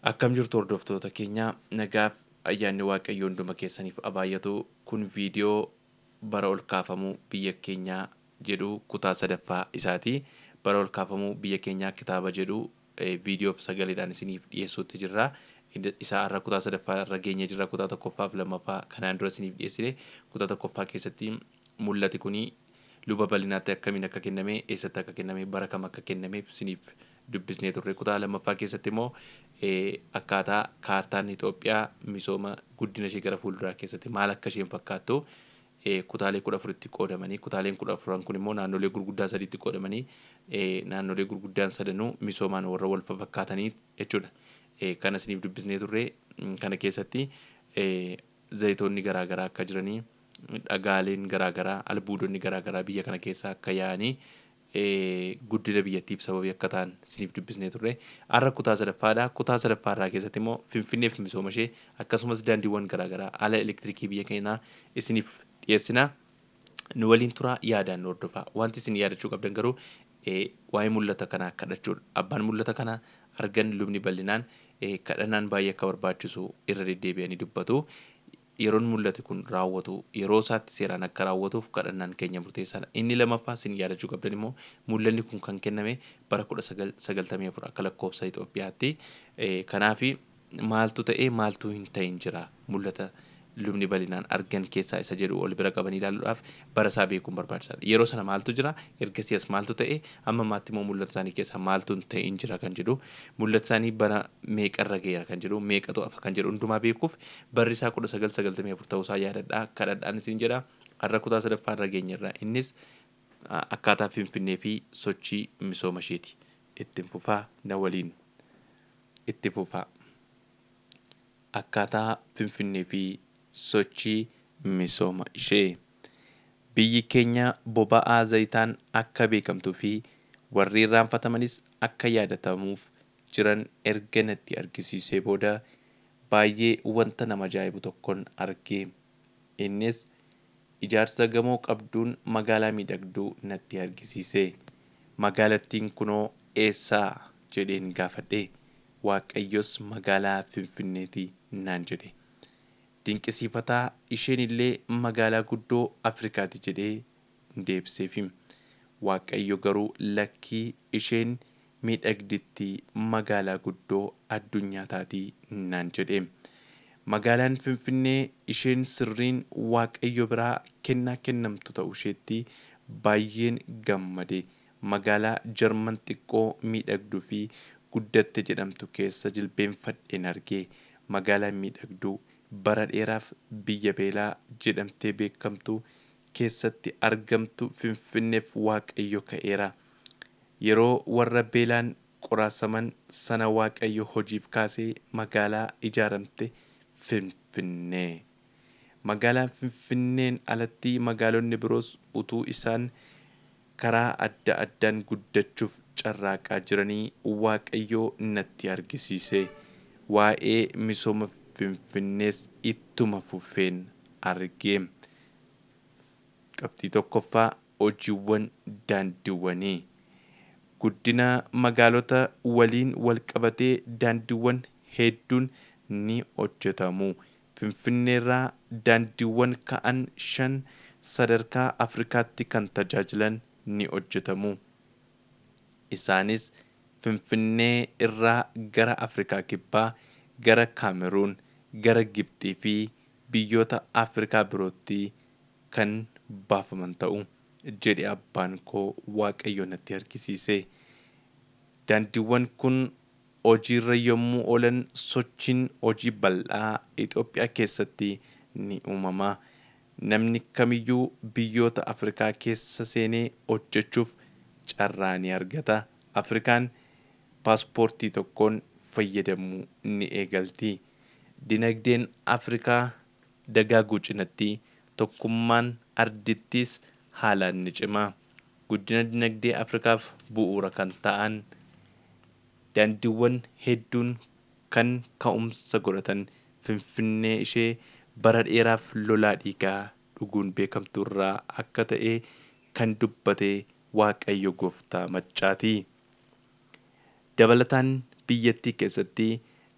Akkam jirtu hordoftoota keenya, nagaaf ayyaanni Waaqayyoo hunduma keessaniif abaayyatu. Kun viidiyoo bara ol kaafamuu biyya keenyaa jedhu kutaa sadaffaa isaati. Bara ol kaafamuu biyya keenyaa kitaaba jedhu viidiyoof sagaleedhaan isiniif dhiyeessuutti jirra. Isaa har'a kutaa sadaffaa irra geenye jirra. Kutaa tokkoffaa fi lammaffaa kanaan dura isiniif dhiyeessine. Kutaa tokkoffaa keessatti mul'ati kuni luba bal'inaatti akkamiin akka kenname, eessatti akka kenname, bara kam akka kennameef isiniif dubbisnee turre. Kutaa lammaffaa keessatti immoo akkaataa kaartaan Itoophiyaa misooma guddina ishee gara fuulduraa keessatti maal akka isheen fakkaattu kutaalee 14tti qoodamanii, kutaaleen 14 kun immoo naannolee gurguddaa sadiitti qoodamanii, naannolee gurguddaan sadanuu misoomaan warra wal fakkaatanii jechuudha. Kana isiniif dubbisnee turre. Kana keessatti zayitoonni garaagaraa akka jiranii, dhagaaleen garaagaraa, albuudonni garaagaraa biyya kana keessa akka yaa'anii guddina biyyattiif sababii akka ta'an isiniif dubbisnee turre. Har'a kutaa sadaffaadha. Kutaa sadaffaa irraa keessatti immoo Finfinneef misooma ishee akkasumas daandiiwwan garaagaraa haala elektirikii biyya keenyaa isiniif dhiyeessina. Nu waliin turaa, yaadaan nu hordofaa. Wanti isin yaadachuu qabdan garuu waa'ee mul'ata kanaa kadhachuudha. Abbaan mul'ata kana argan lubni bal'inaan kadhannaan baay'ee akka barbaachisu irra deddeebi'anii dubbatu. Yeroon mul'ati kun raawwatu yeroo isaatti seeraan akka raawwatuuf kadhannaan keenya murteessaadha. Inni lammaffaa isin yaadachuu qabdan immoo mul'anni kun kan kenname bara 1994 akka lakkoofsa Itoophiyaatti. Kanaaf maaltu ta'ee maaltu hin ta'in jira mul'ata lubni bal'inaan argan keessaa isa jedhu ol bira qabanii ilaaluudhaaf bara isaa beekuun barbaachisaadha. Yeroo sana maaltu jira, ergasii as maaltu ta'e, amma ammaatti immoo mul'ata isaanii keessaa maaltu hin ta'in jira kan jedhu, mul'ata isaanii bara meeqarra ga'eera kan jedhu, meeqatu hafa kan jedhu hundumaa beekuuf barri isaa 1994 ta'uusaa yaadadhaa, kadhadhaan isin jedha. Har'a kutaa sadaffaa irra geenyerra. Innis akkaataa Finfinnee fi sochii misooma isheeti. Ittiin fufaa na waliin. Itti fufaa. Akkaataa Finfinnee fi sochii misooma ishee. Biyyi keenya boba'aa zayitaan akka beekamtuu fi warri irraanfatamanis akka yaadatamuuf jiran erga natti argisiisee booda baay'ee wanta nama ajaa'ibu tokkoon arge. Innis ijaarsa gamoo qabduun magaalaa miidhagduu natti argisiise. Magaalattiin kunoo eessaa jedheen gaafadhe. Waaqayyos magaalaa Finfinneeti naan jedhe. Dinqisiifataa isheen illee magaalaa guddoo Afrikaati jedhee deebiseefi. Waaqayyo garuu lakkii isheen miidhagditti magaalaa guddoo addunyaa taati naan jedhe. Magaalaan Finfinnee isheen sirriin Waaqayyo biraa kennaa kennamtu ta'uu isheetti baay'een gammade. Magaalaa Jarman xiqqoo miidhagduu fi guddatte jedhamtu keessa jilbeenfadheen arge. Magaalaan miidhagduu bara dheeraaf biyya beelaa jedhamtee beekamtu keessatti argamtu Finfinneef Waaqayyo ka'eera. Yeroo warra beelaan qoraasaman sana Waaqayyo hojiif kaasee magaalaa ijaaramte Finfinnee. Magaalaan Finfinneen alatti magaalonni biroos utuu isaan karaa adda addaan guddachuuf carraaqaa jiranii Waaqayyo natti argisiise. Waa'ee misooma Finfinnees ittuma fufeen arge. Qabxii tokkoffaa, hojiiwwan daandiiwwanii. Guddina magaalota waliin wal qabatee daandiiwwan hedduun ni hojjetamu. Finfinneerraa daandiiwwan ka'an 5 sadarkaa Afrikaatti kan tajaajilan ni hojjetamu. Isaanis Finfinnee irraa gara Afrikaa Kibbaa, gara Kaameruun, gara Gibxii fi biyyoota Afrikaa birootti kan baafaman ta'u jedhe abbaan koo Waaqayyo natti argisiise. Daandiiwwan kun hojiirra yommuu oolan sochiin hojii bal'aa Itoophiyaa keessatti ni uumama. Namni kamiyyuu biyyoota Afrikaa keessa seenee hojjechuuf carraa ni argata. Afrikaan paaspoortii tokkoon fayyadamuu ni eegalti. Dinagdeen Afrikaa dagaaguu cinatti tokkummaan ardittis haalaan ni cima. Guddina dinagdee Afrikaaf bu'uura kan ta'an daandiiwwan hedduun kan ka'umsa godhatan Finfinnee ishee bara dheeraaf lolaa dhiigaa dhuguun beekamtu irraa akka ta'e kan dubbate Waaqayyo Gooftaa Maccaati. Dabalataan biyyattii keessatti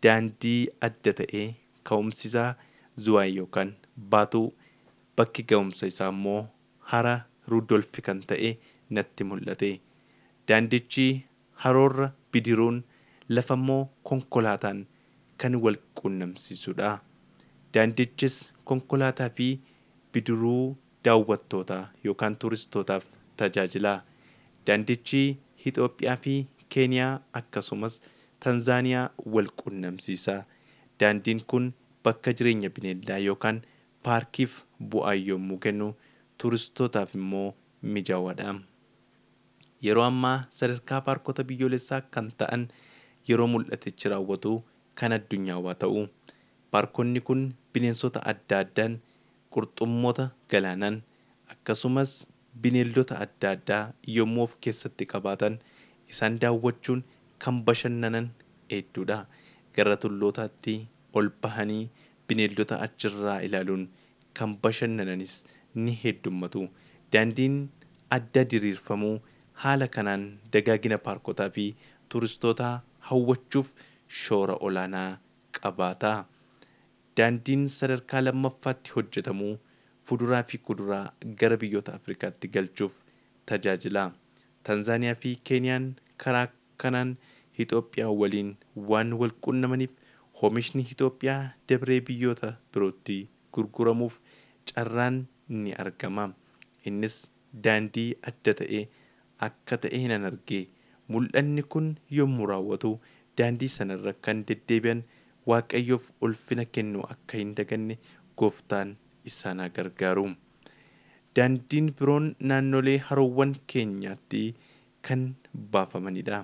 Daandii adda ta'e ka'umsi isaa Zuwaay yookaan Baatuu, bakki ga'umsa isaa immoo hara Rudolf kan ta'e natti mul'ate. Daandichi haroorra bidiruun, lafa immoo konkolaataan kan wal quunnamsiisudha. Daandichis konkolaataa fi bidiruu daawwattootaa yookaan turistootaaf tajaajila. Daandichi Itoophiyaa fi Keeniyaa akkasumas Tanzaaniyaa wal quunnamsiisa. Daandiin kun bakka jireenya bineeldaa yookaan paarkiif bu'aa yommuu kennu, turistootaaf immoo mijaawaadha. Yeroo ammaa sadarkaa paarkota biyyoolessaa kan ta'an yeroo mul'atichi raawwatu kan addunyaawaa ta'u. Paarkonni kun bineensota adda addaan, qurxummoota galaanaan, akkasumas bineeldota adda addaa yommuu of keessatti qabaatan isaan daawwachuun kan bashannanan hedduudha. Gara tullootaatti ol bahanii bineeldota achirraa ilaaluun kan bashannananis ni heddummatu. Daandiin adda diriirfamuu haala kanaan dagaagina paarkotaa fi turistoota hawwachuuf shoora olaanaa qabaata. Daandiin sadarkaa lammaffaatti hojjetamu fuduraa fi kuduraa gara biyyoota Afrikaatti galchuuf tajaajila. Tanzaaniyaa fi Keeniyaan karaa kanaan Itoophiyaa waliin waan wal quunnamaniif oomishni Itoophiyaa dabree biyyoota birootti gurguramuuf carraan ni argama. Innis daandii adda ta'e akka ta'e nan arge. Mul'anni kun yommuu raawwatu daandii sanarra kan deddeebi'an Waaqayyoof ulfina kennuu akka hin daganne gooftaan isaan haa gargaaru. Daandiin biroon naannolee haroowwan keenyaatti kan baafamanidha.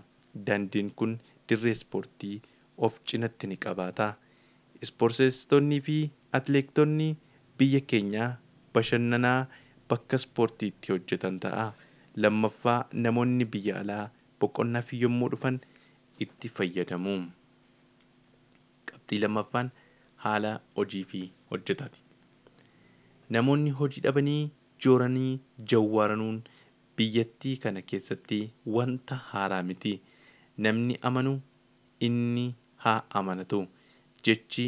Daandiin kun dirree ispoortii of cinatti ni qabaata. Ispoorteessitoonnii fi atileetonni biyya keenyaa bashannanaa bakka ispoortii itti hojjetan ta'a. Lammaffaa, namoonni biyya alaa boqonnaaf yommuu dhufan itti fayyadamu. Qabxii lammaffaan haala hojii fi hojjetaati. Namoonni hojii dhabanii jooranii jawwaaranuun biyyattii kana keessatti wanta haaraa miti. Namni amanu inni haa amanatu. Jechi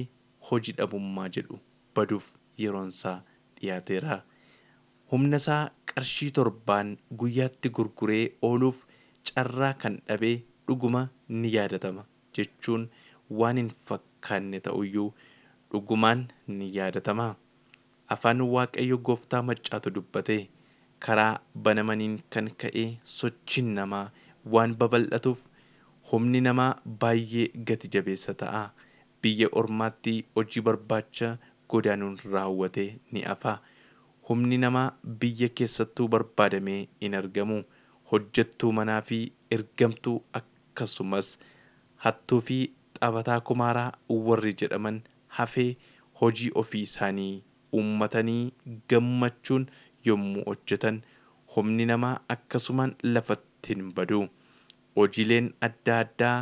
hojii dhabummaa jedhu baduuf yeroonsaa dhiyaateera. Humna isaa qarshii 7 guyyaatti gurguree ooluuf carraa kan dhabe dhuguma ni yaadatama jechuun waan hin fakkaanne ta'uyyuu dhugumaan ni yaadatama. Afaan Waaqayyo gooftaa maccaatu dubbate. Karaa banamaniin kan ka'e sochiin namaa waan babal'atuuf humni namaa baay'ee gati jabeessa ta'a. Biyya ormaatti hojii barbaacha godaanuun raawwate ni hafa. Humni namaa biyya keessattuu barbaadamee hin argamu. Hojjettuu manaa fi ergamtuu akkasumas hattuu fi taphataa kumaaraa warri jedhaman hafee hojii ofii isaanii uummatanii gammachuun yommuu hojjetan humni namaa akkasumaan lafatti hin badu. Hojiileen adda addaa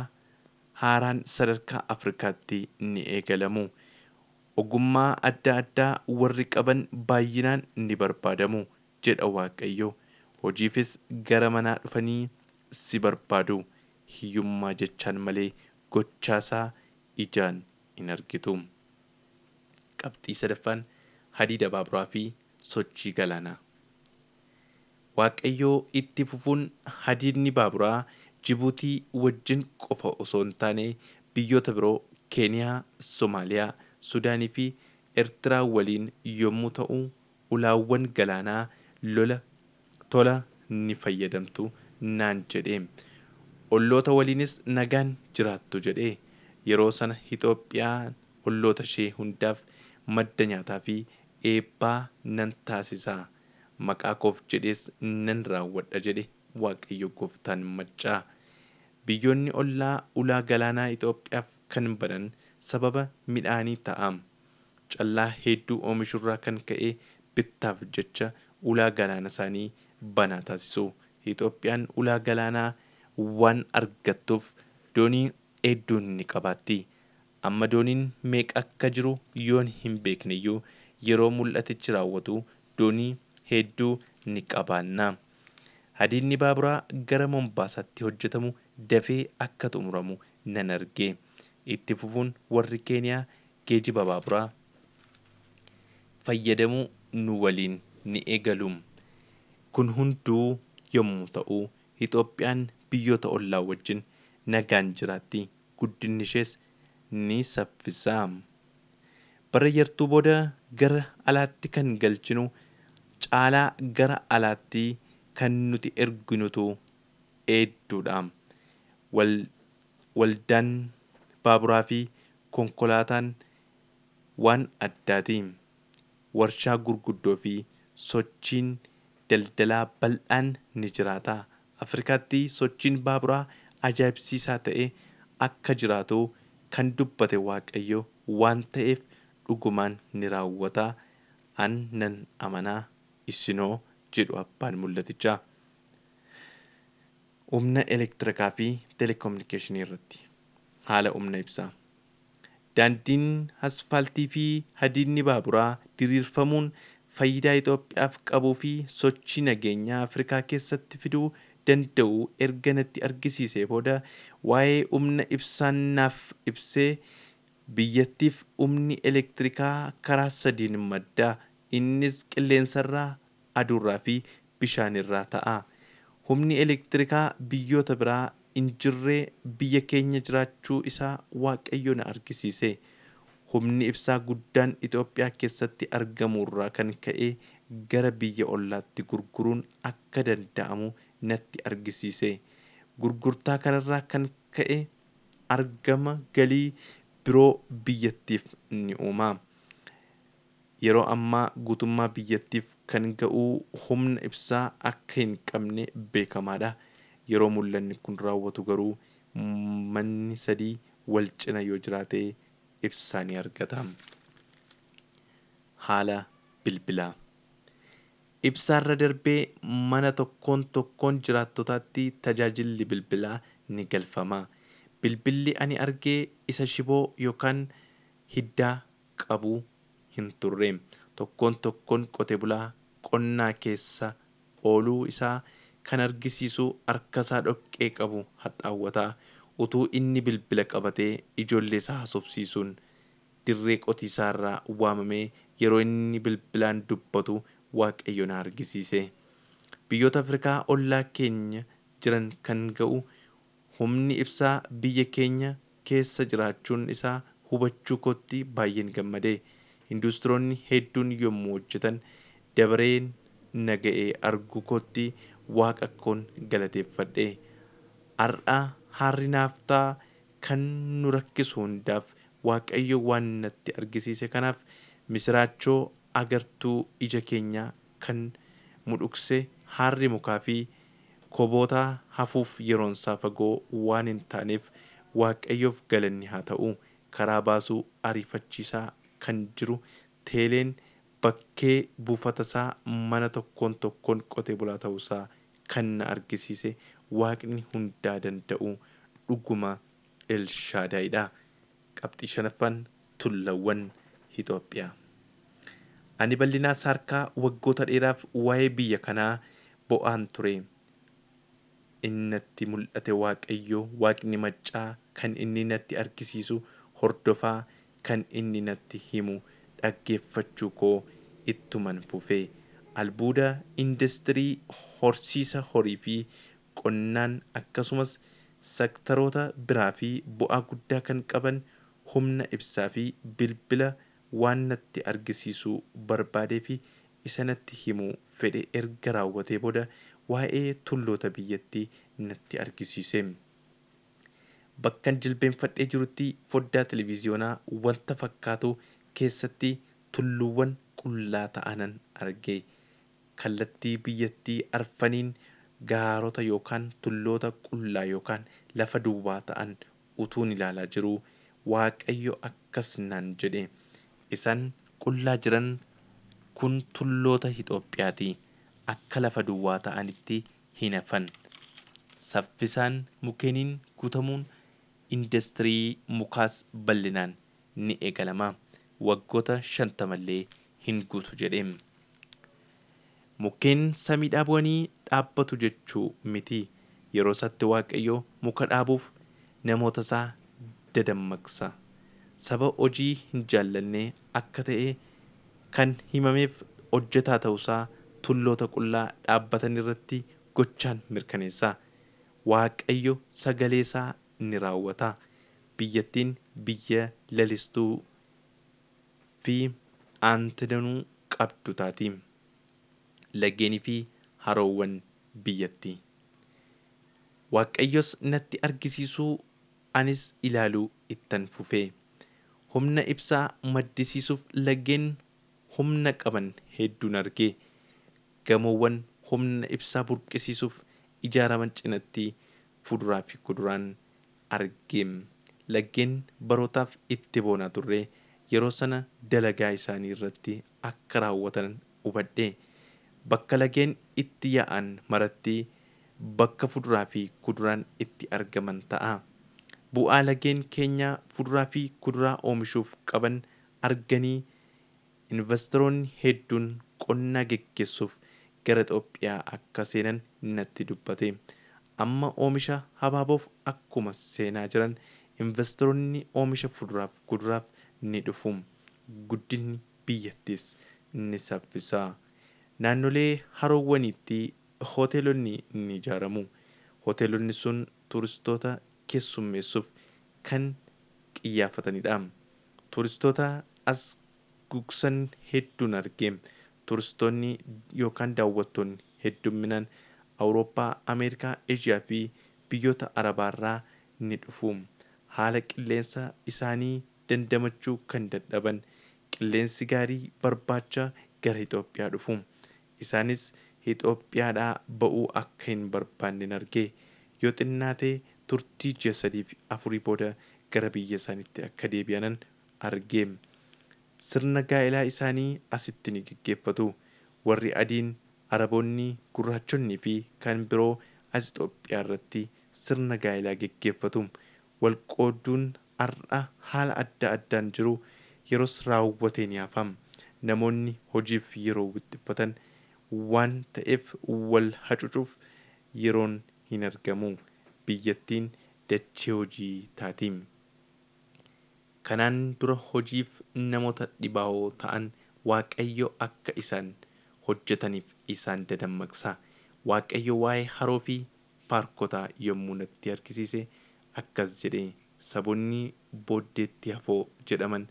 haaraan sadarkaa Afrikaatti ni eegalamu. Ogummaa adda addaa warri qaban baay'inaan ni barbaadamu jedha Waaqayyo. Hojiifis gara manaa dhufanii si barbaadu. Hiyyummaa jechaan malee gochaasaa ijaan hin argitu. Qabxii sadaffaan hadiida baaburaa fi sochii galaanaa. Waaqayyoo itti fufuun hadiidni baaburaa Jibuutii wajjin qofa osoo hin taane biyyoota biroo Keeniyaa, Somaaliyaa, Sudaanii fi Eertiraa waliin yommuu ta'u ulaawwan galaanaa lola tola ni fayyadamtu naan jedhe. Olloota waliinis nagaan jiraattu jedhe. Yeroo sana Itoophiyaan olloota ishee hundaaf madda nyaataa fi eebbaa nan taasisa. Maqaa koof jedhees nan raawwadha jedhe Waaqayyo gooftaan maccaa. Biyyoonni ollaa ulaa galaanaa Itoophiyaaf kan banan sababa midhaanii ta'a. Callaa hedduu oomishurraa kan ka'e bittaaf jecha ulaa galaana isaanii banaa taasisu. Itoophiyaan ulaa galaanaa waan argattuuf doonii hedduun ni qabaatti. Amma dooniin meeqa akka jiru yoon hin beekneyyuu yeroo mul'atichi raawwatu doonii hedduu ni qabaanna. Hadiidni baaburaa gara Mombaasaatti hojjetamu dafee akka xumuramu nan arge. Itti fufuun warri Keeniyaa geejiba baaburaa fayyadamuu nu waliin ni eegalu. Kun hunduu yommuu ta'u, Itoophiyaan biyyoota ollaa wajjin nagaan jiraatti. Guddinni ishees ni saffisa. Bara yartuu booda gara alaatti kan galchinu caalaa gara alaatti kan nuti erginutu hedduudha. Waldaan baaburaa fi konkolaataan waan addaati. Warshaa gurguddoo fi sochiin daldalaa bal'aan ni jiraata. Afrikaatti sochiin baaburaa ajaa'ibsiisaa ta'e akka jiraatu kan dubbate Waaqayyo waan ta'eef dhugumaan ni raawwata. An nan amanaa, isinoo jedhu abbaan mul'atichaa. Humna elektirikaa fi teleekominikeeshinii irratti haala humna ibsaa. Daandiin asfaaltii fi hadiidni baaburaa diriirfamuun faayidaa Itoophiyaaf qabuu fi sochii nageenyaa Afrikaa keessatti fiduu danda'u erga natti argisiisee booda waa'ee humna ibsaa naaf ibsee biyyattiif humni elektirikaa karaa sadiin madda. Innis qilleensarraa, aduurraa fi bishaanirraa ta'a. Humni elektirikaa biyyoota biraa hin jirre biyya keenya jiraachuu isaa Waaqayyo na argisiise. Humni ibsaa guddaan Itoophiyaa keessatti argamurraa kan ka'e gara biyya ollaatti gurguruun akka danda'amu natti argisiise. Gurgurtaa kanarraa kan ka'e argama galii biroo biyyattiif ni uuma. Yeroo ammaa guutummaa biyyattiif kan ga'u humna ibsaa akka hin qabne beekamaadha. Yeroo mul'anni kun raawwatu garuu manni sadii wal cina yoo jiraate ibsaa ni argata. Haala bilbilaa. Ibsaarra darbee mana tokkoon tokkoon jiraattotaatti tajaajilli bilbilaa ni galfama. Bilbilli ani argee isa shiboo yookaan hiddaa qabu hin turre. Tokkoon tokkoon qote bulaa qonnaa keessa ooluu isaa kan argisiisu harkasaa dhoqqee qabu haxaawwataa utuu inni bilbila qabatee ijoollee isaa haasofsiisuun dirree qotiisaarraa waamamee yeroo inni bilbilaan dubbatu Waaqayyo na argisiise. Biyyoota Afrikaa ollaa keenya jiran kan ga'u humni ibsaa biyya keenya keessa jiraachuun isaa hubachuu kootti baay'een gammade. Industiroonni hedduun yommuu hojjetan dabareen na ga'ee arguu kootti Waaqa koon galateeffadhe. Har'a haarri naaftaa kan nu rakkisu hundaaf Waaqayyo waan natti argisiise kanaaf misiraachoo agartuu ija keenyaa kan mudhukse haarri mukaa fi koboota hafuuf yeroonsaa fagoo waan hin taaneef Waaqayyoof galanni haa ta'u. Karaa baasuu ariifachiisaa kan jiru teeleen bakkee buufatasaa mana tokkoon tokkoon qote bulaa ta'uusaa kan na argisiise Waaqni hundaa danda'u dhuguma Elshaadaayidha. Qabxii shanaffaan tullawwan Itoophiyaa. Ani bal'inaa saarkaa waggoota dheeraaf waa'ee biyya kanaa bo'aan ture. Inni natti mul'ate Waaqayyo Waaqni maccaa kan inni natti argisiisu hordofaa kan inni natti himu dhaggeeffachuu koo ittuman fufe. Albuuda industirii horsiisa horii fi qonnaan akkasumas sektaroota biraa fi bu'aa guddaa kan qaban humna ibsaa fi bilbila waan natti argisiisuu barbaadee fi isa natti himuu fedhe erga raawwatee booda waa'ee tulloota biyyattii natti argisiise. Bakkan jilbeenfadhee jirutti foddaa televiziyoonaa wanta fakkaatu keessatti tulluuwwan qullaa ta'anan arge. Kallattii biyyattii arfaniin gaarota yookaan tulloota qullaa yookaan lafa duwwaa ta'an utuun ilaalaa jiruu Waaqayyo akkas naan jedhe. Isaan qullaa jiran kun tulloota Itoophiyaati. Akka lafa duwwaa ta'anitti hin hafan. Saffisaan mukeeniin guutamuun industirii mukaas bal'inaan ni eegalama. Waggoota 50 hin guutu jedhe. Mukkeen samiidhaa bu'anii dhaabbatu jechuu miti. Yeroo isaatti Waaqayyo muka dhaabuuf namoota isaa dadammaqsa. Saba hojii hin jaallanne akka ta'e kan himameef hojjetaa ta'uusaa tulloota qullaa dhaabbatan irratti gochaan mirkaneessa. Waaqayyo sagalee isaa ni raawwata. Biyyattiin biyya lalistuu fi aanti danuu qabdu taati. Lageenii fi haroowwan biyyattii. Waaqayyos natti argisiisuu anis ilaaluu ittan fufe. Humna ibsaa maddisiisuuf laggeen humna qaban hedduun arge. Gamoowwan humna ibsaa burqisiisuuf ijaaraman cinatti fuduraa fi kuduraan arge. Laggeen barootaaf itti boonaa turre yeroo sana dalagaa isaanii irratti akka raawwatan hubadhe. Bakka lageen itti yaa'an maratti bakka fuduraa fi kuduraan itti argaman ta'a. Bu'aa lageen keenya fuduraa fi kuduraa oomishuuf qaban arganii investoroonni hedduun qonnaa geggeessuuf gara Itoophiyaa akka seenan natti dubbate. Amma oomisha habaaboof akkuma seenaa jiran investoroonni oomisha fuduraaf kuduraaf ni dhufu. Guddinni biyyattiis ni saffisa. Naannolee haroowwaniitti hoteelonni ni ijaaramu. Hoteelonni sun turistoota keessummeessuuf kan qiyyaafatanidha. Turistoota as gugsan hedduun arge. Turistoonni yookaan daawwattoonni heddumminaan Awurooppaa, Ameerikaa, Eeshiyaa fi biyyoota Arabaarraa ni dhufu. Haala qilleensa isaanii dandamachuu kan dadhaban qilleensi gaarii barbaacha gara Itoophiyaa dhufu. Isaanis Itoophiyaadhaa ba'uu akka hin barbaanne arge. Yoo xinnaate turtii ji'a 3 fi 4 booda gara biyya isaaniitti akka deebi'anan arge. Sirna gaa'elaa isaanii asitti ni geggeeffatu. Warri adiin, Araboonni, gurraachonnii fi kan biroo as Itoophiyaa irratti sirna gaa'elaa geggeeffatu. Wal qooduun har'a haala adda addaan jiru yeroos raawwatee ni hafa. Namoonni hojiif yeroo wixxiffatan waan ta'eef wal hacuucuuf yeroon hin argamu. Biyyattiin dachee hojii taati. Kanaan dura hojiif namoota dhibaa'oo ta'an Waaqayyo akka isaan hojjetaniif isaan dadammaqsa. Waaqayyo waa'ee haroo fi paarkotaa yommuu natti argisiise akkas jedhe: saboonni booddeetti hafoo jedhaman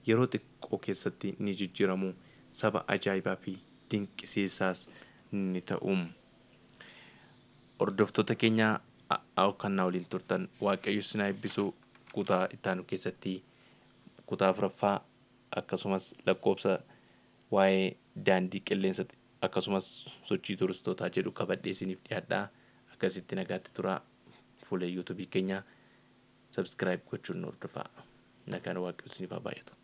yeroo xiqqoo keessatti ni jijjiiramu. Saba ajaa'ibaa fi dinqisiisaas ni ta'u. Hordoftoota keenya kan na waliin turtan Waaqayyo isin haa eebbisu. Kutaa itti aanu keessatti kutaa 4ffaa akkasumas lakkoofsa waa'ee daandii qilleensa akkasumas sochii turistootaa jedhu qabadhee isiniif dhiyaadha. Akkasitti nagaatti turaa. Fuula yuutuubii keenya sabskiraayib gochuun nu hordofaa. Nagaan Waaqayyo isiniif haa baay'atu.